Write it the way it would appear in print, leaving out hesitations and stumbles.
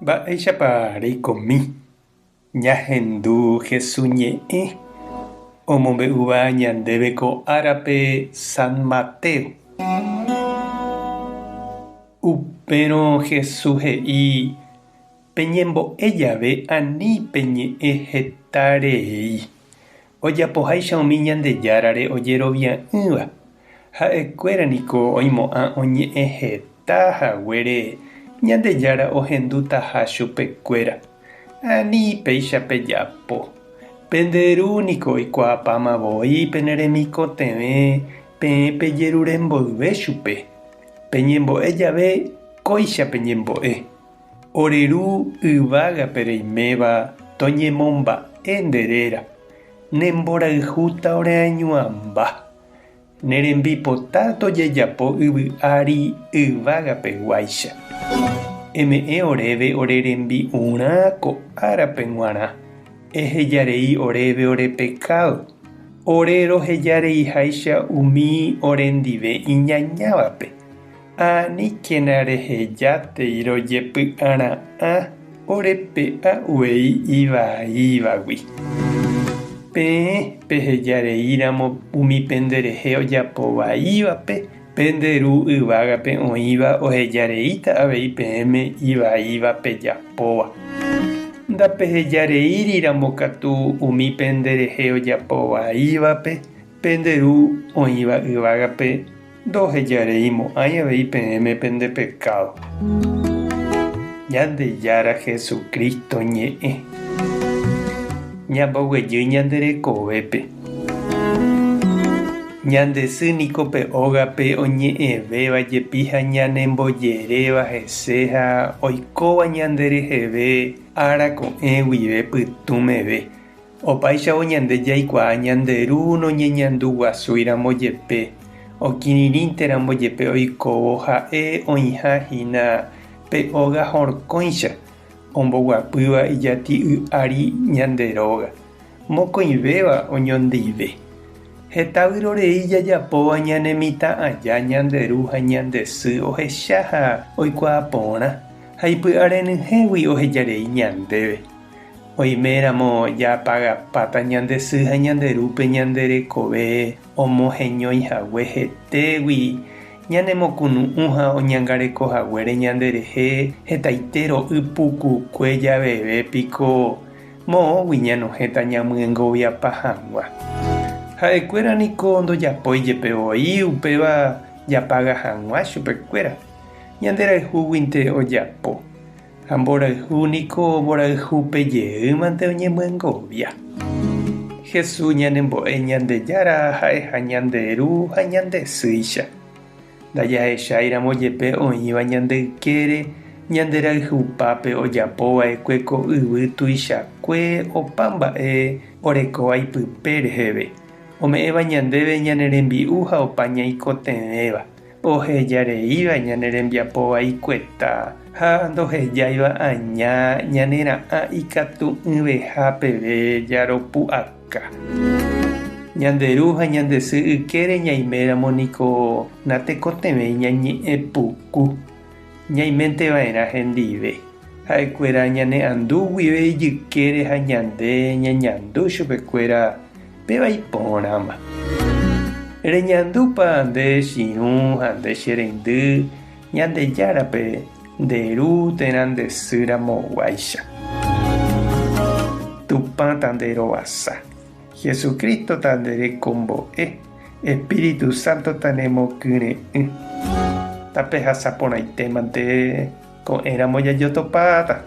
Mba'éichapa reikomi ñahendu Hesu ñe'ẽ omombe'úva ñandéve ko árape San Mateo? Upérõ Hesu he'i, Peñembo'e jave ani peñe'ẽ heta rei, ojapoháicha umi Ñandejárare ojerovia'ỹva. Ha'ekuéra niko oimo'ã oñe'ẽ heta haguére Ñandejára ohendutaha chupekuéra. Ani péicha pejapo. Pende Ru niko oikuaapáma voi pene remikotevẽ peẽ pejerure mboyve chupe. Peñembo'e jave kóicha peñembo'e, Ore Ru yvágape reiméva toñemomba'e nde réra, ne mborayhúta oreañuãmba. Ne rembipota tojejapo yvy ári yvágapeguáicha. Eme'ẽ oréve ore rembi'urã ko árape g̃uarã. Ehejarei oréve ore pekádo, ore rohejareiháicha umi orendive iñañávape. Aníkena rehejátei rojepy'ara'ã ore pe'a uvei ivaívagui. Peẽ peheja rei ramo umi pende rehe ojapo vaívape, pende Ru yvágape oĩva oheja reíta avei peẽme ivaíva pejapóva. Ndapeheja reíri ramo katu umi pende rehe ojapo vaívape, pende Ru oĩva yvágape Ndohejareimo'ãi avei peẽme pende pekádo. Ñandejára Jesucristo ñe'ẽ. Ñamboguejy ñande rekovépe. Ñande sy niko pe ógape oñe'ẽvéva jepi ha ñanembojeréva hese ha oikóva ñande reheve ára ko'ẽ guive pytũ meve. Opáichavo ñande jaikuaa ñande Ru noñeñanduguasúiramo jepe, okirirĩnteramo jepe oikóvo ha'e oĩha hína pe óga horkõicha, omboguapýva ijati'y ári ñande róga, mokõivéva oñondive. Heta vyrorei jajapóva ñane mitã aja ñande ru ha ñande sy ohecha ha oikuaa porã, ha ipy'arenyhẽgui ohejarei ñandéve. Oiméramo japagapáta ñande sy ha ñande rúpe ñande rekove omoheñói hague hetégui, ñanemokunu'ũ ha oñangareko haguére ñanderehe hetaite ro'y pukukue javeve piko moõgui ñanohẽta ñamyengoviapa hag̃ua. Ha'ekuéra niko ndojapói jepe voi upéva japaga hag̃ua chupekuéra, ñanderayhúguinte ojapo. Ha mborayhu niko mborayhúpe jeýmante oñemyengovia. Jesús ñanembo'e Ñandejára ha'eha ñande Ru ha ñande Sýicha. Ndajahecháiramo jepe oĩva ñande ykére, ñande rayhupápe ojapo va'ekue ko yvy tuichakue opa mba'e orekóva ipype reheve, ome'ẽva ñandéve ñane rembi'u ha opa ñaikotevẽva. Ohejareíva ñane rembiapo vaikueta ha ndohejáiva aña ñane ra'ã ikatu'ỹveha peve jaropu'aka. Ñande ru ha ñande sy ykére ñaiméramo niko natekotevẽi ñañe'ẽ puku, ñaiménte va'erã hendive. Ha'ekuéra ñane andu guive ijykére ha ñande ñañandu chupekuéra péva iporãma. Reñandúpa nde chirũ ha nde che reindy Ñandejárape nde ru térã nde sy ramoguáicha. Tupã ta nde rovasa. Jesucristo ta nde rekombo'e. Espíritu Santo ta nemokyre'ỹ. Tapehasa porãite mante ko'ẽramo jajotopáta.